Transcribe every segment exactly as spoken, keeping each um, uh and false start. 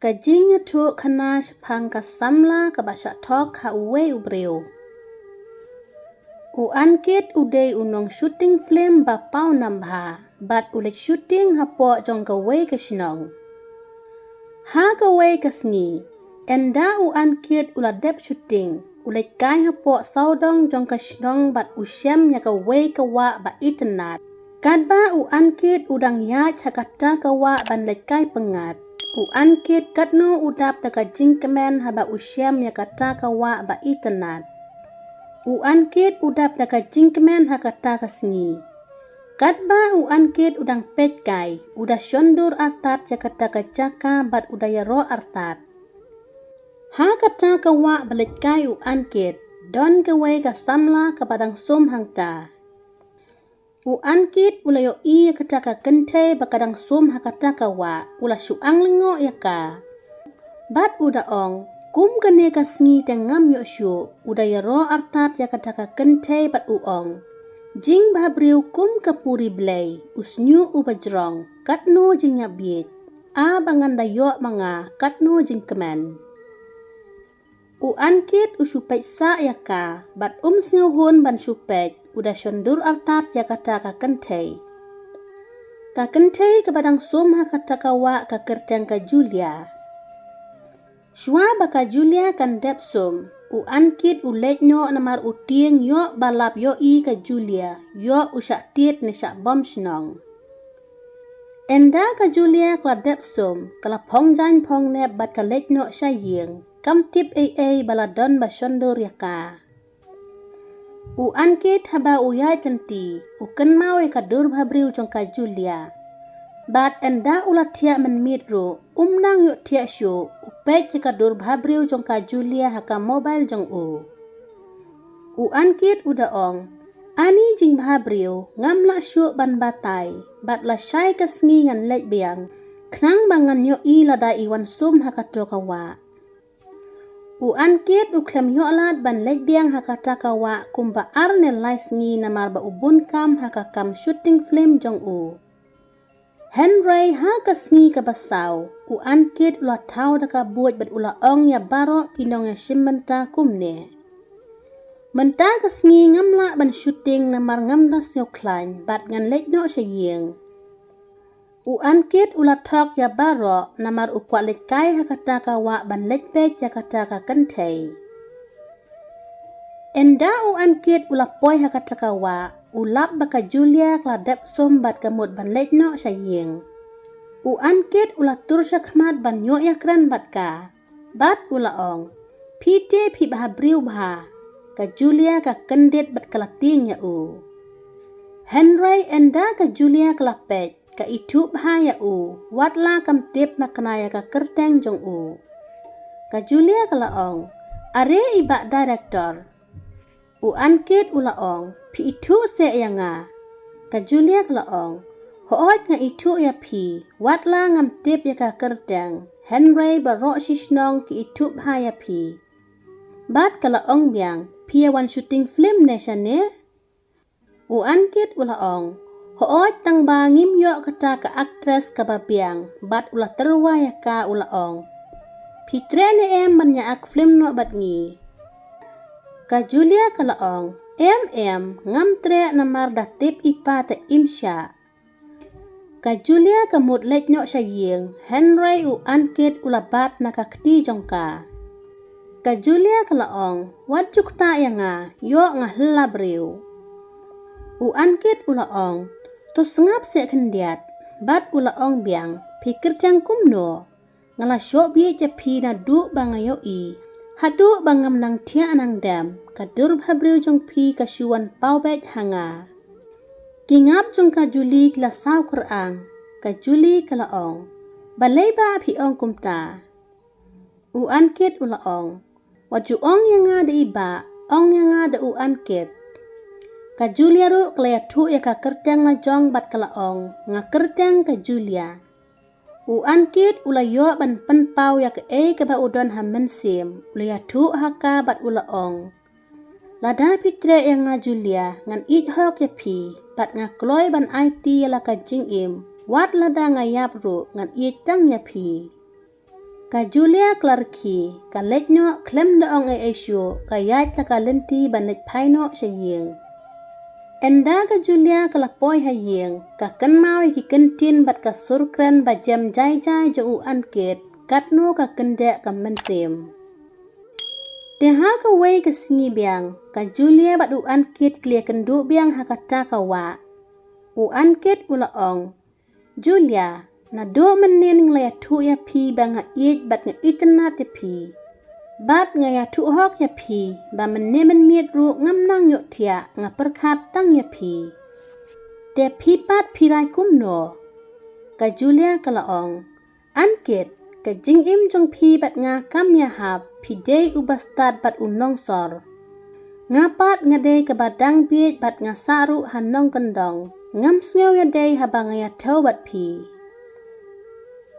Ka jingïathuhkhana shaphang ka samla kaba shah thok ha uwei u briew. U Ankit u dei u nong shooting film ba paw nam bha, bad u leit shooting hapoh jong kawei ka shnong. Ha kawei ka sngi, ynda u Ankit u la dep shooting, u leit kai hapoh sawdong jong ka shnong bad u shem ïa kawei ka wah ba itynnad. Katba u Ankit u dang ïaid ha kata ka wah ban leit kai pyngngad, u Ankit katno u dap da ka jingkmen haba u shem ïa kata ka wah ba itynnad. U Ankit u dap da ka jingkmen ha kata ka sngi. Katba u Ankit u dang peit kai, u da shon dur artat ïa kata ka jaka bad u da ïaroh artat. Ha kata ka wah ba leit kai u Ankit, don kawei ka samla kaba dang sum hangta. U Ankit u la ïohi ïa kata ka kynthei ba ka dang sum ha kata ka wah, u la shu ang lyngngoh ïa ka. Bad u da ong, kum kane ka sngi te ngam ïoh shuh, u da ïaroh artat ïa kata ka kynthei bad u ong, jingbhabriew kum ka puri blei, u shñiuh u bajrong, katno jingïap bieit, a ba ngan da ïoh ma nga, katno jingkmen. U Ankit u shu peit sah ïa ka, bad um sngewhun ban shu peit, u da shon dur artat ïa kata ka kynthei. Ka kynthei kaba dang sum ha kata ka wah ka kyrteng ka Julia. Shuwa ba ka Julia kan dep sum, u Ankit u leit noh namar u tieng ïoh ba lap ïohi ka Julia, ïoh u shah tied ne shah bom shnong. Ynda ka Julia ka la dep sum, ka la phong jaiñ phong nep bad ka leit noh sha ïing, kam tip ei ei ba la don ba shon dur ïa ka. U Ankit haba u ïaid lynti, u kynmaw ïa ka dur bhabriew jong ka Julia. Bad ynda u la thiah mynmiet ruh, um nang ïoh thiah shuh, u peit ïa ka dur bhabriew jong ka Julia ha ka mobile jong u. U Ankit u da ong, ani jingbhabriew, ngam lah shuh ban batai, bad lashai ka sngi ngan leit biang, khnang ba ngan ïohi lada i wan sum ha kato ka wah. U Ankit u khlem ïoh lad ban leit biang ha kata ka wah kumba ar ne lai sngi namar ba u bun kam ha ka kam shooting film jong u. Hynrei ha ka sngi kaba saw, u Ankit u la thaw da ka buit bad u la ong ïa baroh ki nongïashim bynta kumne. Mynta ka sngi ngam lah ban shooting namar ngam da sngewkhlaiñ bad ngan leit noh sha ïing. U Ankit u la thok ïa baroh namar u kwah leit kai ha kata ka wah ban leit peit ïa kata ka kynthei. Ynda u Ankit u la poi ha kata ka wah, u lap ba ka Julia ka la dep sum bad ka mut ban leit noh sha ïing. U Ankit u la tur sha khmat ban ïoh ïakren bad ka. Bad u la ong, phi te phi bhabriew bha. Ka Julia ka kyndit bad ka la tieng ïa u. Hynrei ynda ka Julia ka la peit, ka ithuh bha ïa u, wat la kam tip makna ïa ka kyrteng jong u. Ka Julia ka la ong, are i bah director. U Ankit u la ong, phi ithuh seh ïa nga. Ka Julia ka la ong, hooid nga ithuh ïa phi, wat la ngam tip ïa ka kyrteng, hynrei baroh shi shnong ki ithuh bha ïa phi. Bad ka la ong biang, phi ïa wan shooting film ne shane? U Ankit u la ong, hooid tang ba ngim ïoh kata ka actress kaba biang, bad u la tyrwa ïa ka u la ong, phi treh ne em ban ïa ak film noh bad ngi? Ka Julia ka la ong, em em, ngam treh namar da tip i pa te im shah. Ka Julia ka mut leit noh sha ïing, hynrei u Ankit u la bat na ka kti jong ka. Ka Julia ka la ong, wat ju ktah ïa nga, ïoh nga hla briew. U Ankit u la ong, to sngap seh khyndiat, bad u la ong biang, phi kyrteng kumno? Nga la shoh bieit ïa phi naduh ba nga ïohi, haduh ba ngam nang thiah nang dem, ka dur bhabriew jong phi ka shu wan paw beit ha nga. Ki ngap jong ka Julie ki la saw kyrang, ka Julie ka la ong, balei bah phi ong kumta? U Ankit u la ong, wat ju ong ïa nga da i bah, ong ïa nga da u Ankit. Ka Julia ruh ka la ïathuh ïa ka kyrteng la jong bad ka la ong, nga kyrteng ka Julia. U Ankit u la ïoh ban pynpaw ïa kaei kaba u don ha mynsiem, u la ïathuh ha ka bad u la ong, lada phi treh ïa nga Julia, ngan ïeit hok ïa phi, bad nga kloi ban aiti ïa la ka jingim, wat lada nga ïap ruh ngan ïeit tang ïa phi. Ka Julia ka la rkhie, ka leit noh khlem da ong ei ei shuh, ka ïaid la ka lynti ban leit phai noh sha ïing. Ynda ka Julia ka la poi ha ïing, ka kynmaw ïa ki kyntien bad ka sur kren ba jem jai jai jong u Ankit, katno ka kyndeh ka mynsiem. Te ha kawei ka sngi biang, ka Julia bad u Ankit ki la ïakynduh biang ha kata ka wah. U Ankit u la ong, Julia, naduh mynnin nga la ïathuh ïa phi ba nga ïeit bad nga itynnad ïa phi. Bad nga ïathuh hok ïa phi ba mynne mynmiet ruh ngam nang ïohthiah, nga pyrkhat tang ïa phi. Te phi pat phi rai kumno? Ka Julia ka la ong, Ankit, ka jingim jong phi bad nga kam ïahap, phi dei u bastad bad u nongsor. Nga pat nga dei kaba dang bieit bad nga sah ruh ha nongkyndong. Ngam sngew ïadei haba nga ïathew bad phi.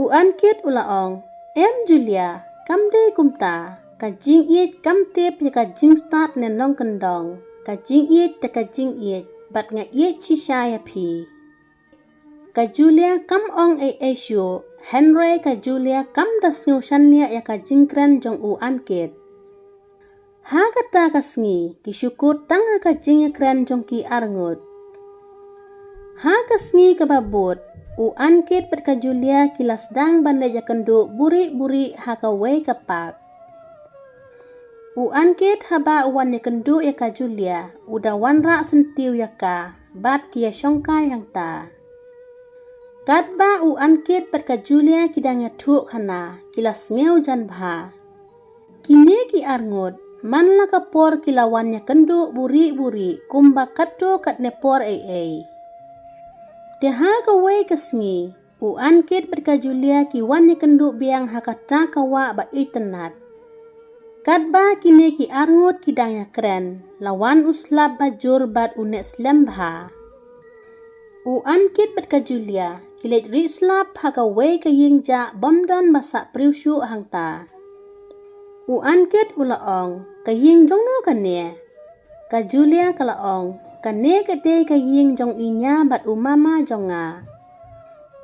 U Ankit u la ong, em Julia, kam dei kumta, ka jingïeit kam tip ïa ka jingstad ne nongkyndong, ka jingïeit te ka jingïeit, bad nga ïeit shisha ïa phi. Ka Julia kam ong ei ei shuh, hynrei ka Julia kam da sngew shaniah ïa ka jingkren jong u Ankit. Ha kata ka sngi, ki shu kut tang ha ka jingïakren jong ki arngut. Ha ka sngi kaba bud, u Ankit bad ka Julia ki la sdang ban leit ïakynduh buhrieh buhrieh ha kawei ka park. U Ankit haba u wan ïakynduh ïa ka Julia, u da wanrah syntiew ïa ka, bad ki ïashongkai hangta. Katba u Ankit bad ka Julia ki dang ïathuh khana, ki la sngew jan bha. Kine ki arngut, man la ka por ki la wan ïakynduh buhrieh buhrieh, kumba katto katne por ei ei. Te ha kawei ka sngi, u Ankit bad ka Julia ki wan ïakynduh biang ha kata ka wah ba itynnad. Katba kine ki arngut ki dang ïakren, la wan u slap ba jur bad u neh slem bha. U Ankit bad ka Julia, ki leit rieh slap ha kawei ka ïing jah bym don ba sah briew shuh hangta. U Ankit u la ong, ka ïing jongno kane? Ka Julia ka la ong, kane ka dei ka ïing jong i nia bad u mama jong nga.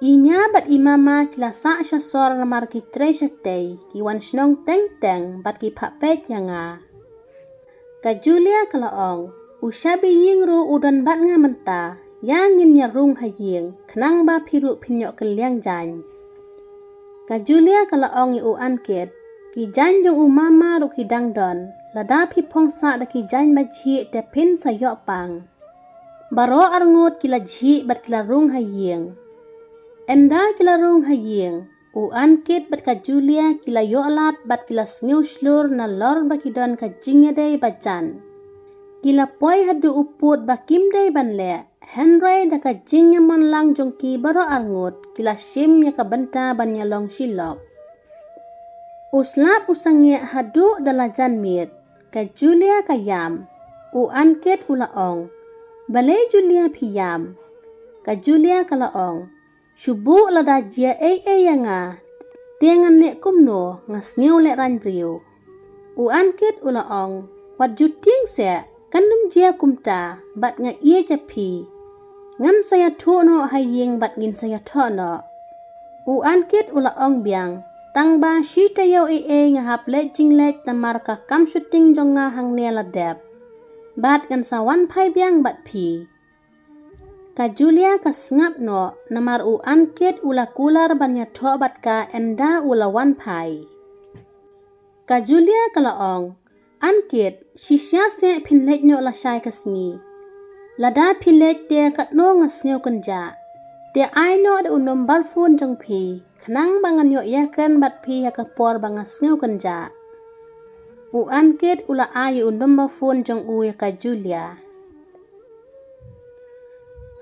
I nia bad i mama ki la sah sha sor namar ki trei shatei, ki wan shnong teng teng bad ki phah peit ïa nga. Ka Julia ka la ong, u shabi ïing ruh u don bad nga mynta, ïa ngin ïarung ha ïing, khnang ba phi ruh phin ïoh kylliang jaiñ. Ka Julia ka la ong ïa u Ankit, ki jaiñ jong u mama ruh ki dang don, lada phi phong sah da ki jaiñ ba jhieh te phin sa ïoh pang. Baroh arngut ki la jhieh bad ki la rung ha ïing. Ynda ki la rung ha ïing, u Ankit bad ka Julia ki la ïoh lad bad ki la sngew shlur nalor ba ki don ka jingïadei ba jan. Ki la poi haduh u pud ba kim dei ban leh, hynrei da ka jingïaman lang jong ki baroh arngut, ki la shim ïa ka bynta ban ïalong shi lok. U slap u sangeh haduh da la jan miet, ka Julia ka ïam, u Ankit u la ong, balei Julia phi ïam? Ka Julia ka la ong, shu buh lada jia ei ei ïa nga, te ngan leh kumno, nga sngew lehraiñ briew. U Ankit u la ong, wat ju tieng seh, kan nym jia kumta, bad nga ïeit ïa phi. Ngan sa ïathuh noh ha ïing bad ngin sa ïathoh noh. U Ankit u la ong biang, tang ba shi taïew ei ei nga hap leit jingleit namar ka kam shooting jong nga hangne la dep. Bad ngan sa wan phai biang bad phi. Ka Julia ka sngap noh, namar u Ankit u la kular ban ïathoh bad ka ynda u la wan phai. Ka Julia ka la ong, Ankit, shisha seh phin leit noh lashai ka sngi. Lada phi leit te katno nga sngew kynjah. Te ai noh da u nombar phone jong phi, khnang ba ngan ïoh ïakren bad phi ha ka por ba nga sngew kynjah. U Ankit u la ai u nombar phone jong u ïa ka Julia.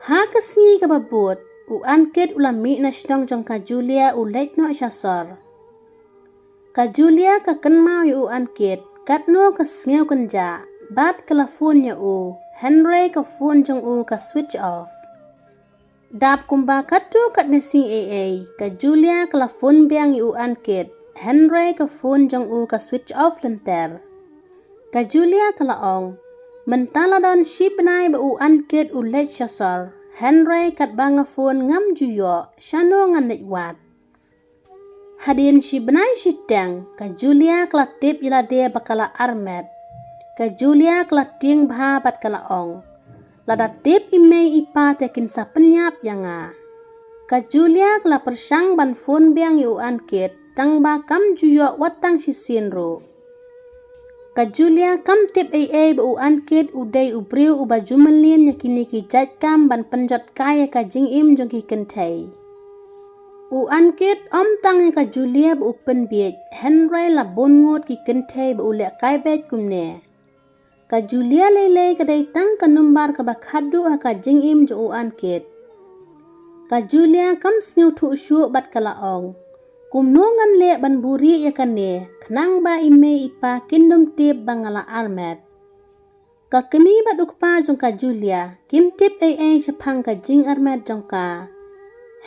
Ha ka sngi kaba bud, u Ankit u la mih na shnong jong ka Julia u leit noh sha sor. Ka Julia ka kynmaw ïa u Ankit, katno ka sngew kynjah, bad ka la phone ïa u, hynrei ka phone jong u ka switch off. Dap kumba katto katne sngi ei ei, ka Julia ka la phone biang ïa u Ankit, hynrei ka phone jong u ka switch off lynter. Ka Julia ka la ong, mynta la don shi bnai ba u Ankit u leit sha sor, hynrei katba nga phone ngam ju ïoh, shano ngan leit wad. Hadien shi bnai shiteng, ka Julia ka la tip ïa lade ba ka la armet. Ka Julia ka la tieng bha bad ka la ong, lada tip i mei i pa te kin sa pynïap ïa nga. Ka Julia ka la pyrshang ban phone biang ïa u Ankit, tang ba kam ju ïoh wat tang shisien ruh. Ka Julia kam tip ei ei ba u Ankit u dei u briew uba ju mlien ïa kine ki jait kam ban pynjot kai ïa ka jingim jong ki kynthei. U Ankit ym tang ïa ka Julia ba u pynbiej, hynrei la bun ngut ki kynthei ba u leh kai beit kumne. Ka Julia lei lei ka dei tang ka number kaba khatduh ha ka jingim jong u Ankit. Ka Julia kam sngewthuh shuh bad ka la ong, kumno ngan leh ban buhrieh ïa kane, khnang ba i mei i pa kin ym tip ba nga la armet. Ka kmie bad u kpa jong ka Julia kim tip ei ei shaphang ka jingarmet jong ka.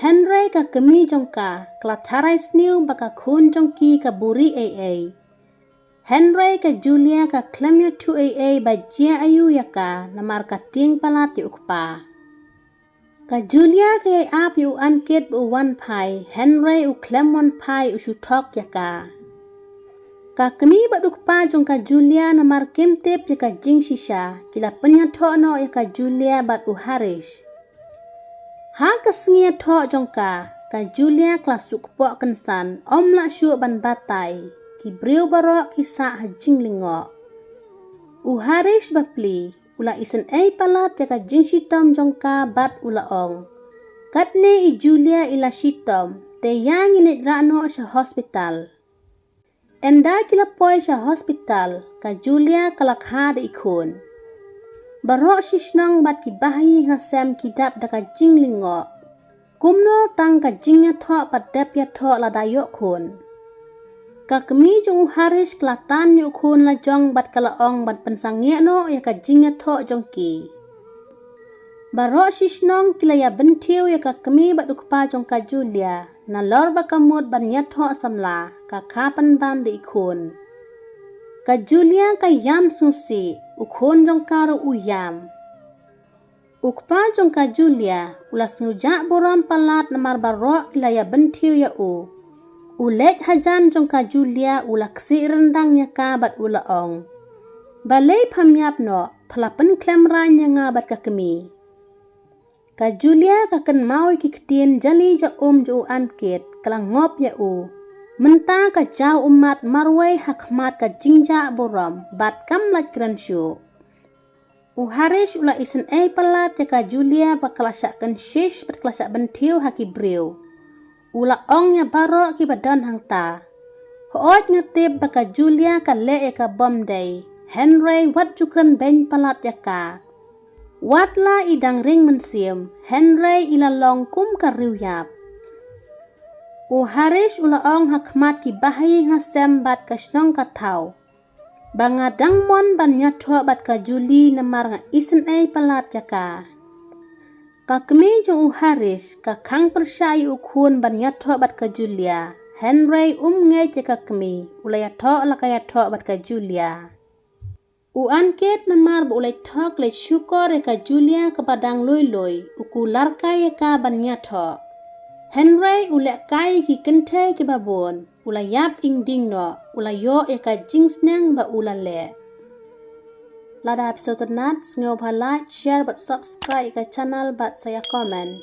Hynrei ka kmie jong ka ka la tharai sniew ba ka khun jong ki ka buhrieh ei ei. Hynrei ka Julia ka khlem ïathuh ei ei ba jia aïu ïa ka namar ka tieng palat ïa u kpa. Ka Julia ka ïai ap ïa u Ankit ba u wan phai, hynrei u khlem wan phai, u shu thok ïa ka. Ka kmie bad u kpa jong ka Julia namar kim tip ïa ka jingshisha, ki la pynïathoh noh ïa ka Julia bad u Harish. Ha ka sngi ïathoh jong ka, ka Julia ka la suk poh kynsan, ym lah shuh ban batai, ki briew baroh ki sah ha jinglyngngoh. U Harish bapli u la isynei palat ïa ka jingshitom jong ka bad u la ong, katne i Julia i la shitom, te ïa ngi leit rah noh sha hospital. Ynda ki la poi sha hospital, ka Julia ka la kha da i khun. Baroh shi shnong bad ki bahaïing hasem ki dap da ka jinglyngngoh. Kumno tang ka jingïathoh pat dep ïathoh lada ïoh khun. Ka kmie jong u Harish ka la tan ïa u khun la jong bad ka la ong ban pynsangeh noh ïa ka jingïathoh jong ki. Baroh shi shnong ki la ïa bynthiew ïa ka kmie bad u kpa jong ka Julia, nalor ba ka mut ban ïathoh samla, ka kha pynban da i khun. Ka Julia ka ïam sngewsih, u khun jong ka ruh u ïam. U kpa jong ka Julia u la sngewjah burom palat namar baroh ki la ïa bynthiew ïa u. U leit hajan jong ka Julia u la ksih ryndang ïa ka bad u la ong, balei pham ïap noh, pha la pynkhlem rain ïa nga bad ka kmie. Ka Julia ka kynmaw ïa ki ktien jali ja um jong u Ankit, ka la ngop ïa u. Mynta ka jaw ummat marwei ha khmat ka jingjah burom bad kam lait kren shuh. U Harish u la isynei palat ïa ka Julia ba ka la shah kynshish bad ka la shah bynthiew ha ki briew. U la ong ïa baroh kiba don hangta, hooid nga tip ba ka Julia ka leh ïa ka bym dei, hynrei wat ju kren beiñ palat ïa ka. Wat la i dang ring mynsiem, hynrei i la long kum ka riewïap. U Harish u la ong ha khmat ki bahaïing hasem bad ka shnong ka thaw, ba nga dang mon ban ïathoh bad ka Julie namar nga isynei palat ïa ka. Ka kmie jong u Harish ka khang pyrshah ïa u khun ban ïathoh bad ka Julia, hynrei um ngeit ïa ka kmie, u la ïathoh la ka ïathoh bad ka Julia. U Ankit namar ba u leit thok leit shukor ïa ka Julia kaba dang lui lui, u kular kai ïa ka ban ïathoh. Hynrei u leh kai ïa ki kynthei kiba bun, u la ïap ing ding noh, u la ïoh ïa ka jingsneng ba u la leh. Lada phi sngewtynnat, sngewbha like, share bad subscribe ïa ka channel bad sa ïa comment.